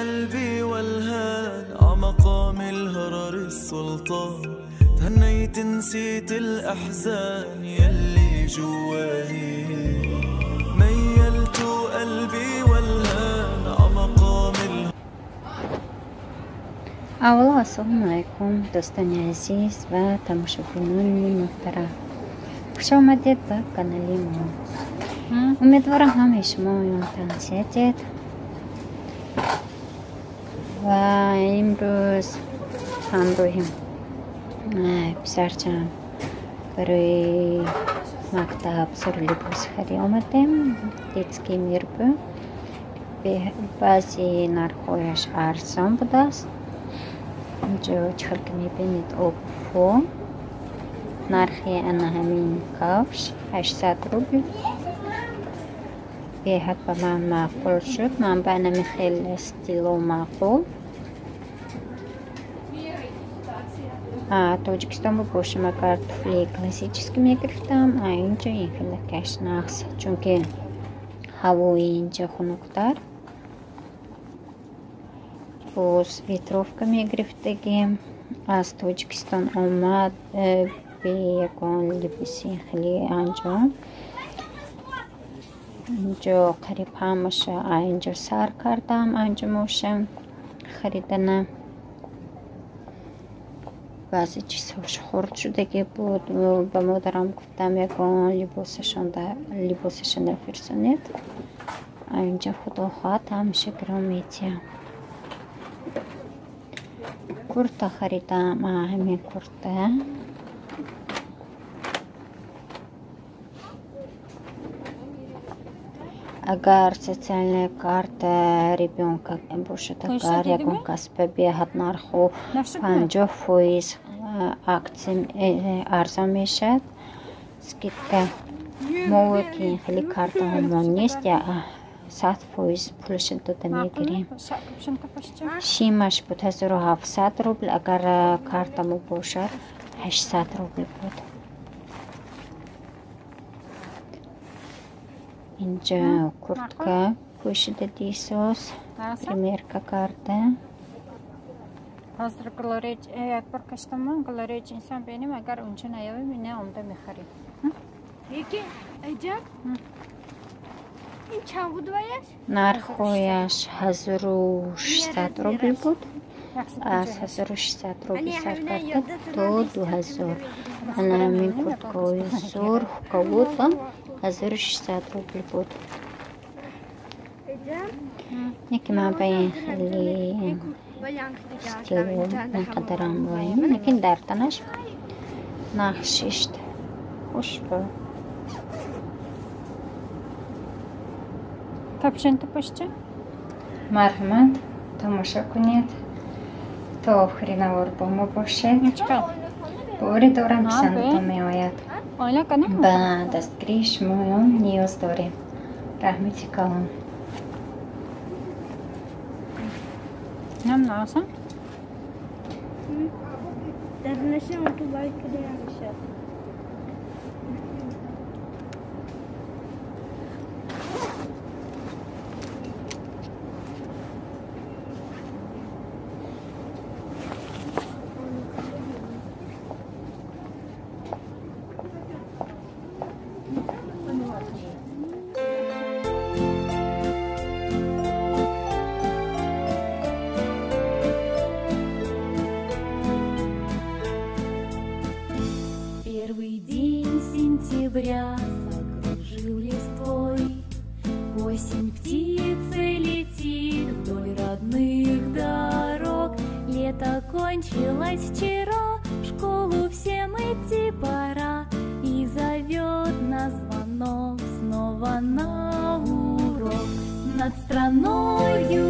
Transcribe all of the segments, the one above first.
قلبي والهان عمقام الهرر السلطان تهنيت نسيت الأحزان يلي جواني ميلت قلبي والهان عمقام الهرر. аввало ассалому алайкум, дӯстони азиз ва тамошобинони муҳтарам, хуш омадед ба канали мо. Умедворам, ҳамаи шумо тансиятед ва имрӯз ҳамроҳи писарчам барои мактаб сару либос харӣ омадем. Детский мир бу баъзе нархҳояш арзон будааст. Инҷо чӣ хел ки мебинед, обувҳо, нархи ана ҳамин кавш 800 рубл. Беҳад ба ман маъқул шуд. Ман ба анами хеле стило маъқул. Тоҷикистон бо бошам, агар туфли классический мегирифтам, а инҷо ин хеле каш нағз, чунки ҳавои инҷа хунуктар. Боз ветровка мегирифтагим, аз Тоҷикистон омад бе ягон либоси хеле анҷом. Инҷо қариб ҳамаша инҷо сар кардам анҷомоша харидана. Баъзе чизҳош хурд шудагӣ буд. Ба модарам гуфтам, ягон либосаша нафирсонед, инҷа худо хоҳад ҳамеша гиром метиҳам. Курта харидам, ҳамин курта. Агар социальная карта ребёнка бошад, агар ягон касба, беҳад нарху 50% акция арзон мешавад, скидка. Мо ки хеле картаҳомон нест, 100% пулаша дода мегирем. Шимаш буд 1700 рубл, агар картамо бошад, 800 рубл буд. Инҷа куртка пӯшида дисоз, примерка карда. Ҳозир Глория як бор каштамон, Глория инсон бинем, агар унча наёбем, ина омда мехарем. Яки аҷаб. Ин чанд буд ваяш? Нархҳояш 1600 рубл буд. Аз 1600 рубл сар карда то 2000. Ана ҳамин курткаҳои сурх кабуд 1600 рубл буд. Яке ман ба ин хеле стило инқадарам воем, лекин дар танаш нақшишт хушрӯ. Капюшон тупошча? Марҳамат, тамошо кунед. То охири навор бо мо бошед. Боварӣ дорам, писандатон меояд. Ба дастгирии шумоён ниёз дорем. Раҳмати калон. Нам нағзам? Дар нашам ту байкади ҳамеша. Первый день сентября закружил листвой, осень птицей летит вдоль родных дорог. Лето кончилось вчера, в школу всем идти пора, и зовет нас звонок снова на урок. Над страною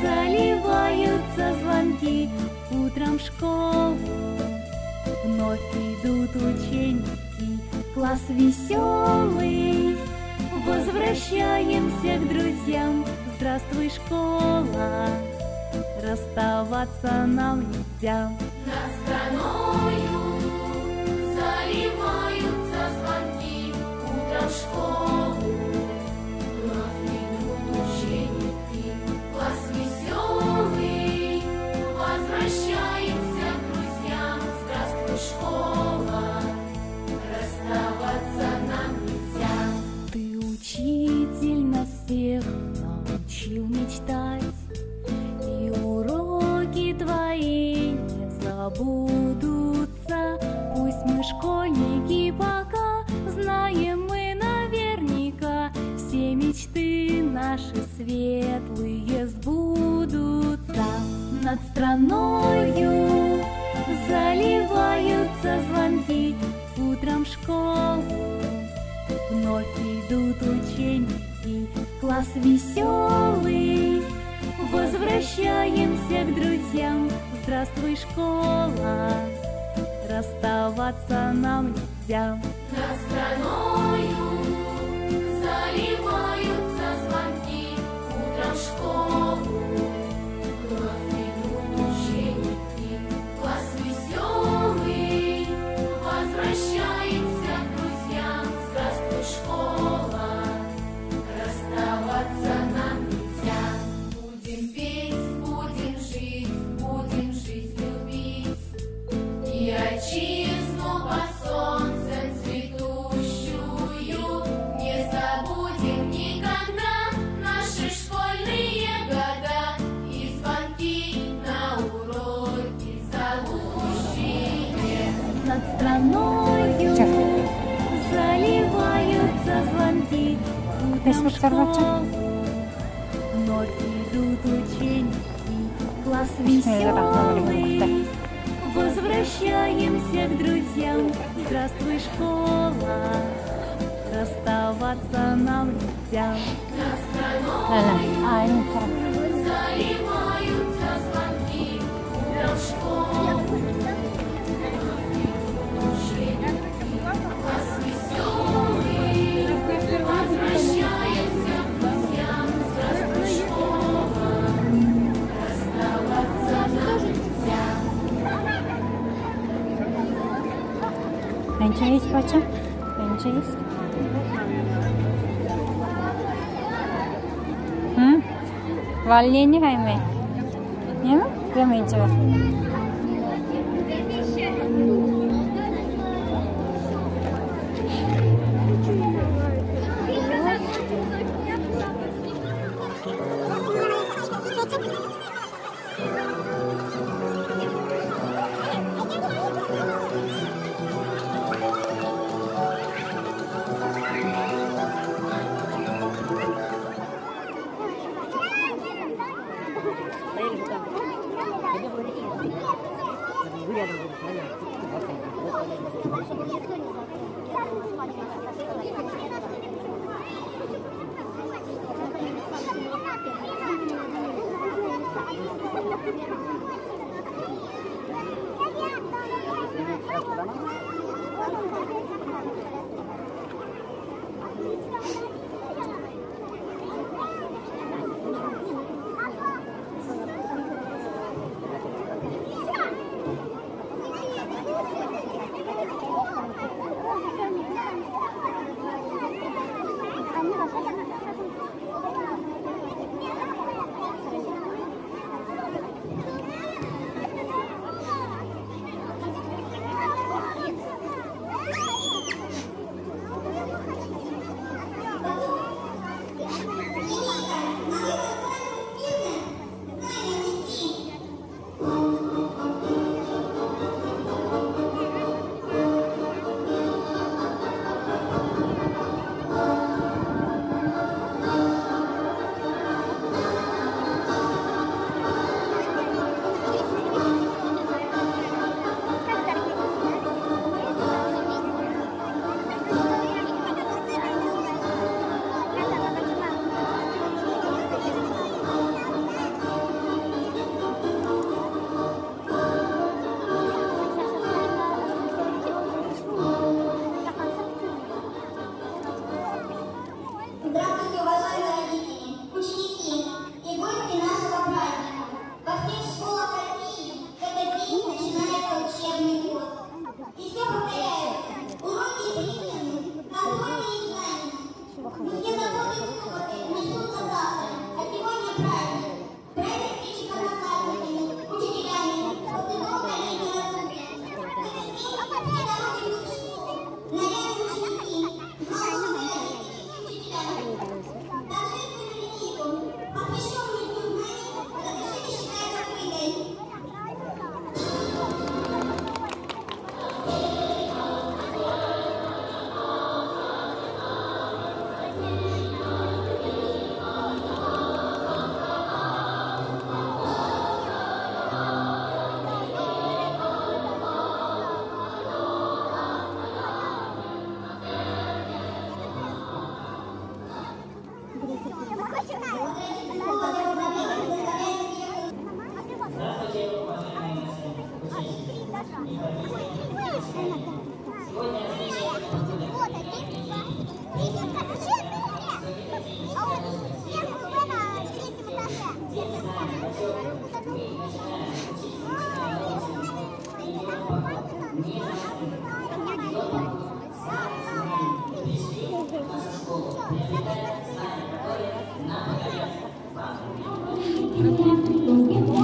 заливаются звонки, утром в школу вновь идут ученики. Класс веселый, возвращаемся к друзьям. Здравствуй, школа, расставаться нам нельзя. Над страною заливаются звонки, утром в школу вновь идут ученики. Класс веселый. мечтать, и уроки твои не забудутся. Пусть мы школьники пока, знаем мы наверняка, все мечты наши светлые сбудутся. Над страною заливаются звонки, утром в школу вновь идут ученики. Класс веселый, возвращаемся к друзьям. Здравствуй, школа, расставаться нам нельзя. Над страною заливаются звонки, утром в школу вновь идут ученики. Класс веселый, возвращаемся к друзьям. Здравствуй, школа, расставаться нам нельзя. Будем петь, будем жить, будем жизнь любить и отчизну под солнцем цветущую не забудем никогда наши школьные года и звонки на уроки зовущие. Над страною заливаются звонки, утром в школу вновь идут ученики. Класс веселый, возвращаемся к друзьям. Здравствуй, школа, расставаться нам нельзя. Над страною заливаются звонки, утром в школу вновь идут ученики. Класс веселый, возвращаемся к друзьям. Здравствуй, школа, расставаться нам нельзя. Инҷа есть, бача? Инҷа есть? Волнение хайме? Нема? Прямо инҷа.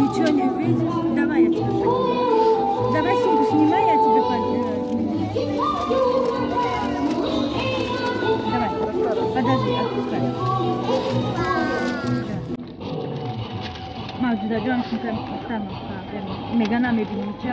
Ничего не видишь? Давай я тебе подниму. Давай сумку снимай, я тебе подниму. Давай, подожди, отпускай. Мавҷуда ҷон, мега намебинем ча.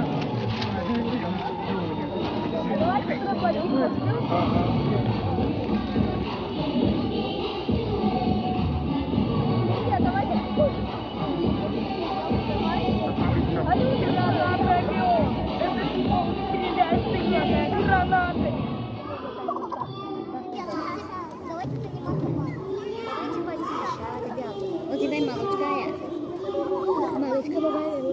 У тебя молочка, молочка бывает.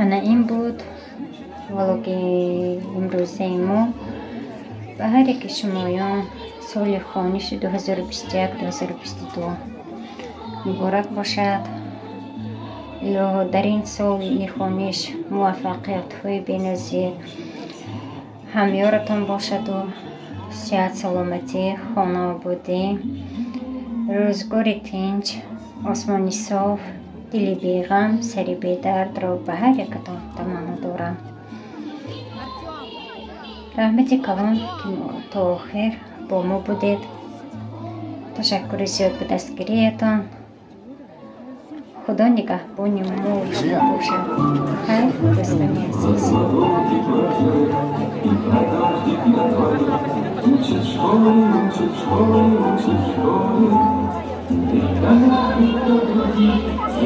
Ана ин буд влоги имрӯзаи мо. Ба ҳар яке шумоён соли хониши 2021-2022 муборак бошад. Илоҳо, дар ин соли хониш муваффақиятҳои беназир ҳамёратон бошаду сиҳат, саломатӣ, хонаободӣ, рӯзгори тинҷ, осмони соф, дили беғам, сари бедардро ба ҳар якатон таманно дорам. Раҳмати калон, ки то охир бо мо будед. Ташаккури зиёд ба дастгириятон. Худо нигаҳбони мо шумо бошад. Хайр, дӯстони азиз. Учат в школе, учат в школе, учат в школе. Учат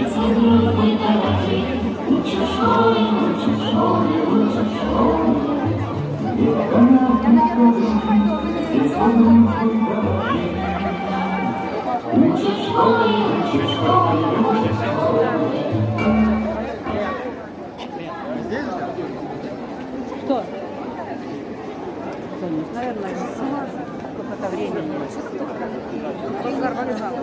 в школе, учат в школе, учат в школе. Учат в школе, учат в школе, учат в школе. Что? Наверное, сколько-то времени. Базар вокзал.